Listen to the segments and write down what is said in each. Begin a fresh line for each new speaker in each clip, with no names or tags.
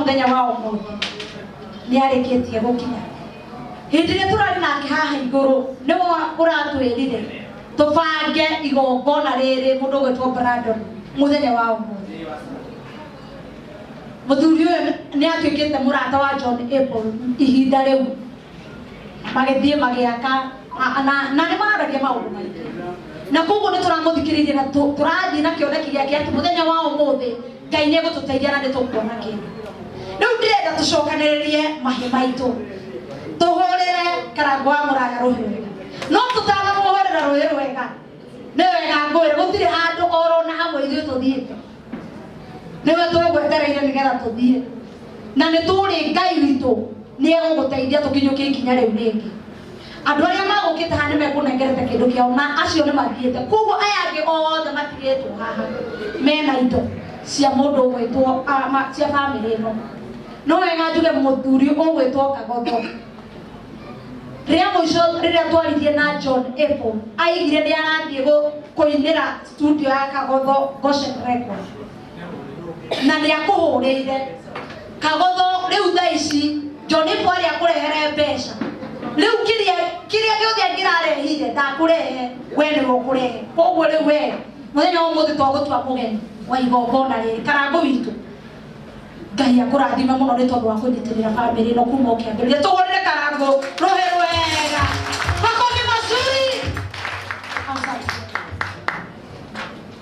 Mũthenya wa ũmũthĩ nĩ arĩkĩtie gũkinya. Hĩndĩ ĩrĩa tũrarĩ nake haha igũrũ, nĩwe ũratwĩrire tũbange igongona rĩrĩ, mũndũ ũgwĩtwo Brandon, mũthenya wa ũmũthĩ. Mũthuri ũyũ nĩ atuĩkĩte mũrata wa John Apple ihinda rĩu, magĩthiĩ magĩaka na nĩ maragia maũndũ maingĩ, na koguo nĩ tũramũthikĩrĩria na tũrathiĩ na kĩoneki gĩake atĩ mũthenya wa ũmũthĩ Ngai nĩ egũtũteithia na nĩ tũkuona kĩndũ. Rĩu ndĩrenda tũcokanĩrĩrie mahiũ maitũ, tũhũrĩre Karangũ wa Mũraya rũhĩ rwega. No tũtanamũhũrĩra rũhĩ rwega, nĩ wega ngwĩre gũtirĩ handũ oro na hamwe ithuĩ tũthiĩte. Nĩwe tũgwetereire nĩgetha tũthiĩ, na nĩ tũrĩ Ngai witũ nĩ egũgũteithia tũkinyũkie ikinya rĩu rĩngĩ. Andũ arĩa magũkĩte haha nĩ mekũnengerete kĩndũ kĩao, na acio nĩ mathiĩte, koguo aya angĩ othe matigĩtwo haha mena indo cia mũndũ ũgwĩtwo cia bamĩrĩ ĩno. No wega njuge mũthuri ũgwĩtwo Kagotho, rĩa mũico rĩrĩa twaririe na John Apple, aigire nĩ arathiĩ kũinĩra studio ya Kagotho Goshen Record, na nĩ akũhũrĩire Kagotho. Rĩu thaa ici John Apple arĩa akũrehere mbeca rĩu, kĩrĩa gĩothe angĩrarehire ndakũrehe, we nĩwe ũkũrehe. Koguo rĩu we mũthenya wa ũmũthĩ twagũtua mũgeni wa igongona rĩrĩ. Karangũ witũ, Ngai akũrathime mũno nĩ tondũ wa kũnyitĩrĩra bamĩrĩ ĩno kuma ũkĩambĩrĩria. Tũhũrĩre Karangũ rũhĩ rwega, makobi mazuri. Asante.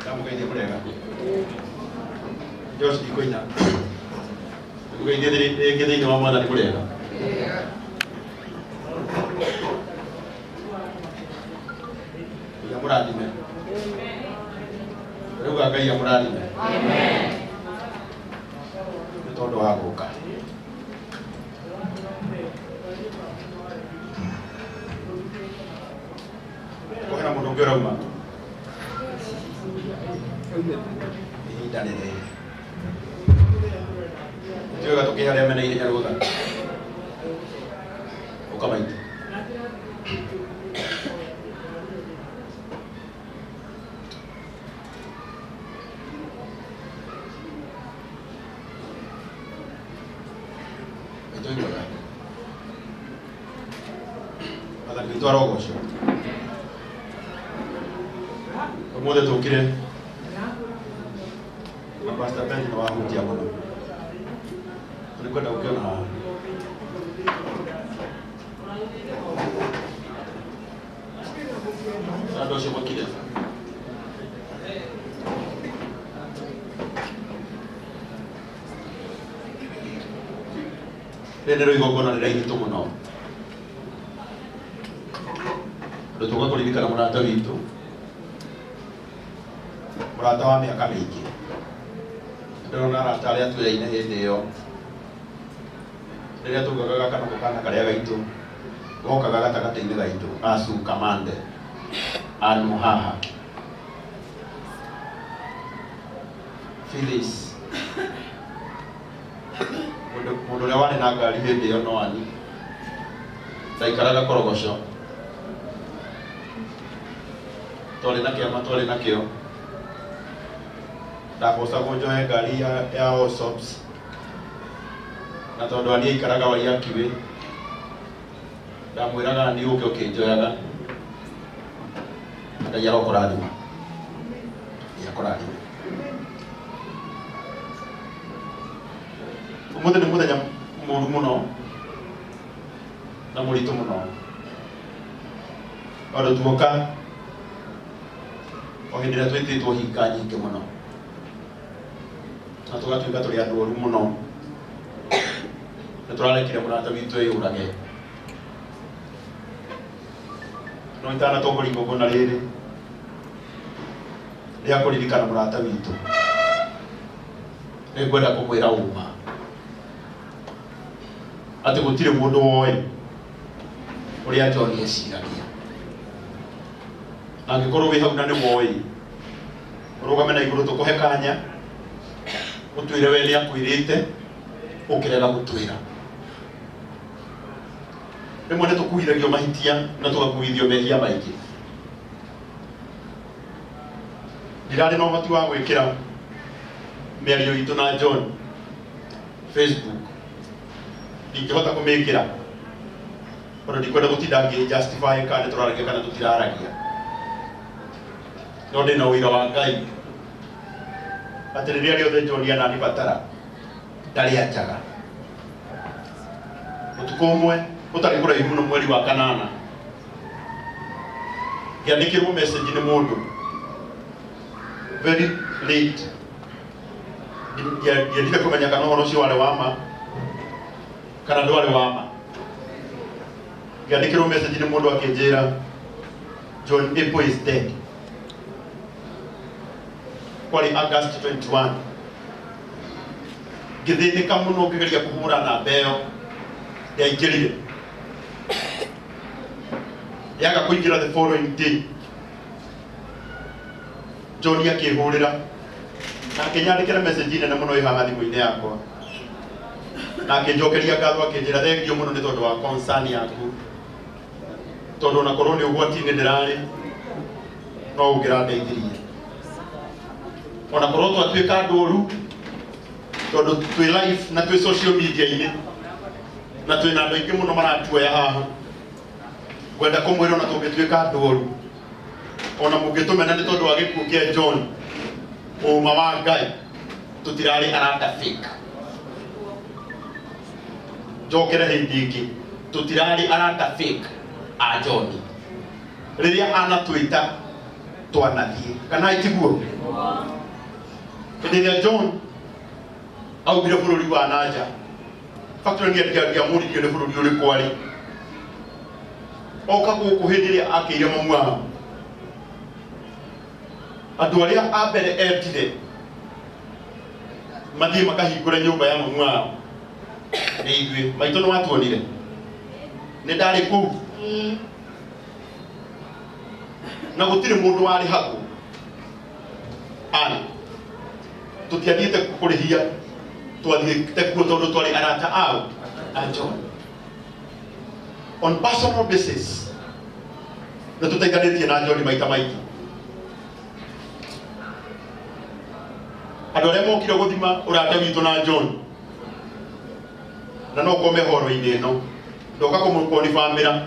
Ndamũgeithia mũrega. Josh ndikũina. Ndĩmũgeithie rĩngĩ thĩinĩ wa Mwathani mũrega. Ngai amũrathime. Rĩu Ngai amũrathime. Nĩ tondũ wa gũka. Kũhena mũndũ ũngĩ ũrauma. Ihinda nĩ rĩrĩ. Ti wega tũkĩhe arĩa mena ihenya rũtha. Ũka maitũ. Maitũ wĩ mwega. Mwathani witũ arogocwo. Ũmũthĩ tũkire na Pastor Ben nĩ wahutia mũno. Nĩ kwenda gũkĩona haha. Andũ acio makire. Rĩrĩ nĩrĩo igongona rĩrĩa iritũ mũno. Tondũ tũka kũririkana mũrata witũ, mũrata wa mĩaka mĩingĩ. Ndĩrona arata arĩa twĩyaine hĩndĩ ĩyo, rĩrĩa tugaga gaka nako kana karĩa gaitũ, gokaga gatagatĩ-inĩ gaitũ, Asu Kamande, Ann Muhaha, Phyllis, mũndũ ũrĩa warĩ na ngari hĩndĩ ĩyo no ani, ndaikaraga Korogoco, twarĩ na kĩama twarĩ nakĩo, ndabocagwo njoe ngari ya Allsops, na tondũ ani aikaraga Waiyaki Way, ndamwĩraga ani ũke ũkĩnjoyaga. Ngai arokũrathima. Ngai akũrathime. Ũmũthĩ nĩ mũthenya mũru mũno na mũritũ mũno, tondũ tuoka o hĩndĩ ĩrĩa twĩtĩtwo hinga nyingĩ mũno na tũgatuĩka tũrĩ andũ oru mũno, nĩ tũrarekire mũrata witũ eyũrage. No itanatongoria igongona rĩrĩ rĩa kũririkana mũrata witũ, nĩ ngwenda kũmwĩra ũma atĩ gũtirĩ mũndũ woĩ ũrĩa John eciragia, na angĩkorwo wĩ hau na nĩ woĩ, ũrũgame na igũrũ tũkũhe kanya ũtwĩre we nĩ akwĩrĩte ũkĩrega gũtwĩra. Rĩmwe nĩ tũkuithagio mahitia na tũgakuithio mehia maingĩ. Ndirarĩ na ũhoti wa gwĩkĩra mĩario itũ na John. Facebook ndingĩhota kũmĩkĩra tondũ ndikwenda gũtinda ngĩ justify kana nĩ tũraragia kana tũtiraragia, no ndĩna ũira wa Ngai atĩ rĩrĩa rĩothe John ananibatara ndarĩ anjaga. Ũtukũ ũmwe ũtarĩ kũraihu mũno mweri wa kanana ngĩandĩkĩrwo message nĩ mũndũ very late. Ndiendire kũmenya kana ũhoro ũcio warĩ wa ma kana ndwarĩ wa ma. Ngĩandĩkĩrwo message nĩ mũndũ akĩnjĩra John Apple is dead. Kwarĩ August 21. Ngĩthĩnĩka mũno ngĩgeria kũhũra namba ĩyo, ndiaingĩrire, yaga kũingĩra. The following day John akĩhũrĩra na akĩnyandĩkĩra message nene mũno ĩ haha thimũ-inĩ yakwa na akĩnjokeria ngatho, akĩnjĩra thengio mũno nĩ tondũ wa concern yaku, tondũ ona korwo nĩ ũgwati-inĩ ndĩrarĩ no ũngĩrandeithirie, ona korwo twatuĩka andũ oru tondũ twĩ live na twĩ social media-inĩ na twĩ na andũ aingĩ mũno maratuoya haha. Ngwenda kũmwĩra ona tũngĩtuĩka andũ oru, ona mũngĩtũmena nĩ tondũ wa gĩkuũ kĩa John, ũma wa Ngai tũtirarĩ arata fake. Njokere hĩndĩ ĩngĩ, tũtirarĩ arata fake a John. Rĩrĩa anatwĩta twanathiĩ, kana itiguo? Hĩndĩ ĩrĩa John aumire bũrũri wa nanja factory nĩ ndiamũririe nĩ bũrũri ũrĩkũ arĩ oka gũkũ, hĩndĩ ĩrĩa akĩire mamu wao, andũ arĩa a mbere etire mathiĩ makahingũre nyũmba ya mamu wao nĩ ithuĩ. Maitũ nĩ watuonire nĩ ndarĩ kũu na gũtirĩ mũndũ warĩhagwo ana tũtiathiĩte kũrĩhia, twathiĩte kuo tondũ twarĩ arata ao a John on personal basis. Nĩ tũteithanĩtie na John maita maingĩ. Andũ arĩa mokire gũthima ũrata witũ na John na no kome horo-inĩ ĩno ndoka kũmũkonibamĩra,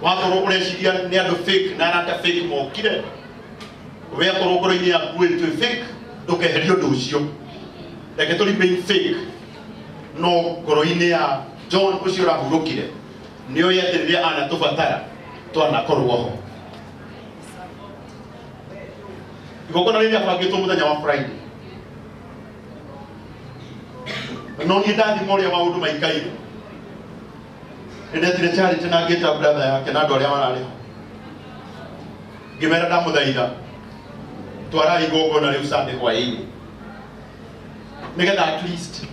wakorwo ũreciria nĩ andũ fake na arata fake mokire, we akorwo ngoro-inĩ yaku ĩ twĩ fake, ndũkeherie ũndũ ũcio, reke tũ remain fake. No ngoro-inĩ ya John ũcio ũrahurũkire nĩ oĩ atĩ rĩrĩa anatũbatara twanakorwo ho. Igongona rĩrĩa bangĩtwo mũthenya wa Friday, no niĩ ndathima ũrĩa maũndũ maikaire, nĩ ndetire Charity na ngĩta brother yake na andũ arĩa mararĩ ho, ngĩmera ndamũthaitha twarai igongona rĩu Sunday hwaĩ-inĩ nĩgetha at least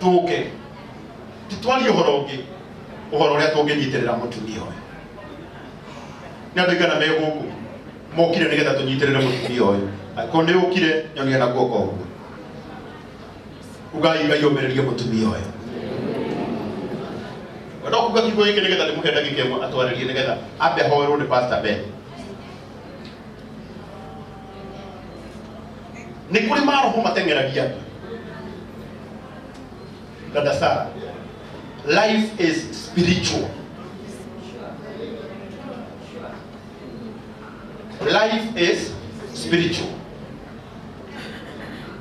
tũke titwarie ũhoro ũngĩ, ũhoro ũrĩa tũngĩnyitĩrĩra mũtumia ũyũ. Nĩ andũ aigana me gũkũ mokire nĩgetha tũnyitĩrĩre mũtumia ũyũ? Angĩkorwo nĩ ũkire, nyonia na guoko ũguo. Ugai Ngai ũmĩrĩrie mũtumia ũyũ. Wenda kuga kiugo gĩkĩ nĩgetha ndĩmũhe ndagĩka ĩmwe atwarĩrie nĩgetha ambe ahoerwo nĩ Pastor Ben. Nĩ kũrĩ maroho mateng'eragia andũ. Dada Sara, life is spiritual. Life is spiritual.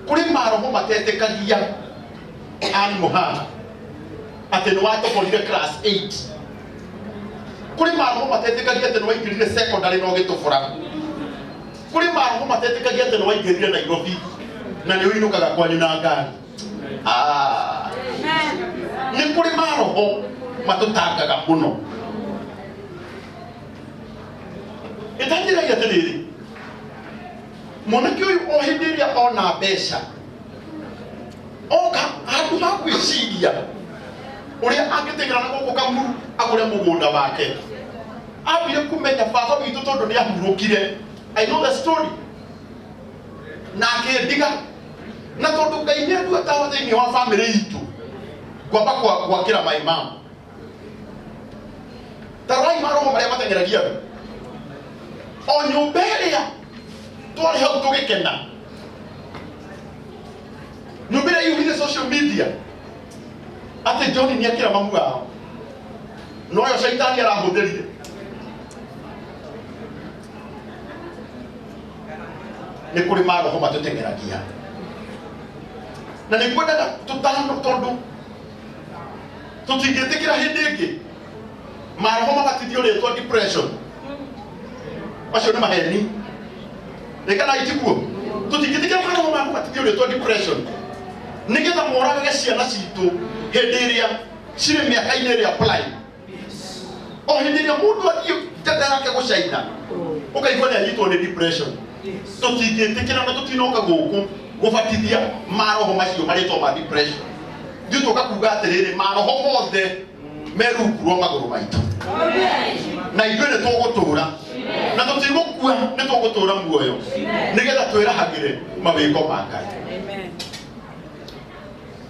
Kũrĩ maroho matetĩkagia ani mũhana atĩ nĩ watoborire class 8. Kũrĩ maroho matetĩkagia atĩ nĩ waingĩrire secondary na ũgĩtobora. Kũrĩ maroho matetĩkagia atĩ nĩ waingĩrire Nairobi na nĩ ũinũkaga kwanyu na ngari. Ah. Nĩ kũrĩ maroho matũtangaga mũno. Ĩtanjĩragia atĩrĩrĩ, mwanake ũyũ o hĩndĩ ĩrĩa ona mbeca oka, handũ ha gwĩciria ũrĩa angĩteng'era na gũkũ Kamuru agũre mũgũnda wake, ambire kũmenya baba witũ tondũ nĩ ahurũkire. I know the story. Na akĩndiga na tondũ Ngai nĩ anduataho thĩinĩ wa famĩlĩ itũ, ngwamba gwakĩra my mom. Tarorai maroho marĩa mateng'eragia andũ. O nyũmba ĩrĩa twarĩ hau tũgĩkena. Nyũmba ĩrĩa ĩihũire social media atĩ John nĩ akĩra mamu wao, noyo caitani arahũthĩrire. Nĩ kũrĩ maroho matũteng'eragia na nĩ ngwendaga tũtano, tondũ tũtingĩtĩkĩra hĩndĩ ĩngĩ maroho mabatithio rĩtwa depression. Macio nĩ maheni rĩkana itikuo. Tũtingĩtĩkĩra maroho ma kũbatithio rĩtwa depression nĩgetha moragage ciana citũ hĩndĩ ĩrĩa cirĩ mĩaka-inĩ ĩrĩa prime. O hĩndĩ ĩrĩa mũndũ athiĩ njata yake gũcaina, ũkaigua nĩ anyitwo nĩ depression. Tũtingĩtĩkĩra na tũtinoka gũkũ gũbatithia maroho macio marĩtwa ma depression. Ithuĩ tũka kuga atĩrĩrĩ, maroho mothe me rungu rwa magũrũ maitũ, na ithuĩ nĩ tũgũtũra na tũtigũkua, nĩ tũgũtũra muoyo nĩgetha twĩrahagĩre mawĩko ma Ngai.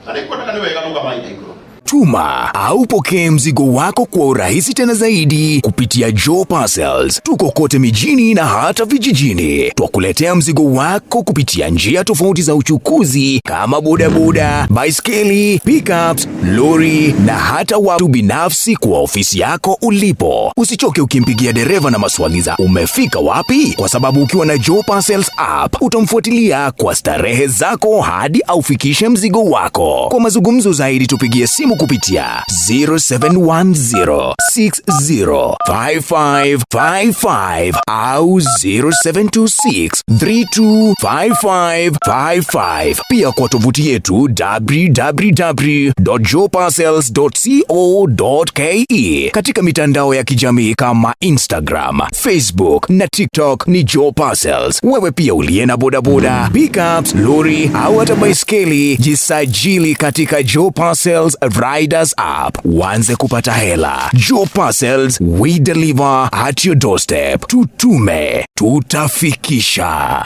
Na nĩ kuoneka nĩ wega rũgamai na igũrũ.
Tuma au pokee mzigo wako kwa urahisi tena zaidi kupitia Joe Parcels. Tuko kote mijini na hata vijijini. Twakuletea mzigo wako kupitia njia tofauti za uchukuzi kama bodaboda, baiskeli, pickups, lori na hata watu binafsi kwa ofisi yako ulipo. Usichoke ukimpigia dereva na maswali za umefika wapi, kwa sababu ukiwa na Joe Parcels app utamfuatilia kwa starehe zako hadi aufikishe mzigo wako. Kwa mazungumzo zaidi tupigie simu kupitia 0710605555 au 0726325555. Pia kwa tovuti yetu www.joeparcels.co.ke. Katika mitandao ya kijamii kama Instagram, Facebook na TikTok ni Joe Parcels. Wewe pia uliye na bodaboda, pickups, lori au hata baiskeli, jisajili katika Joe Parcels Riders app uanze kupata hela. Joe Parcels, we deliver at your doorstep. Tutume, tutafikisha.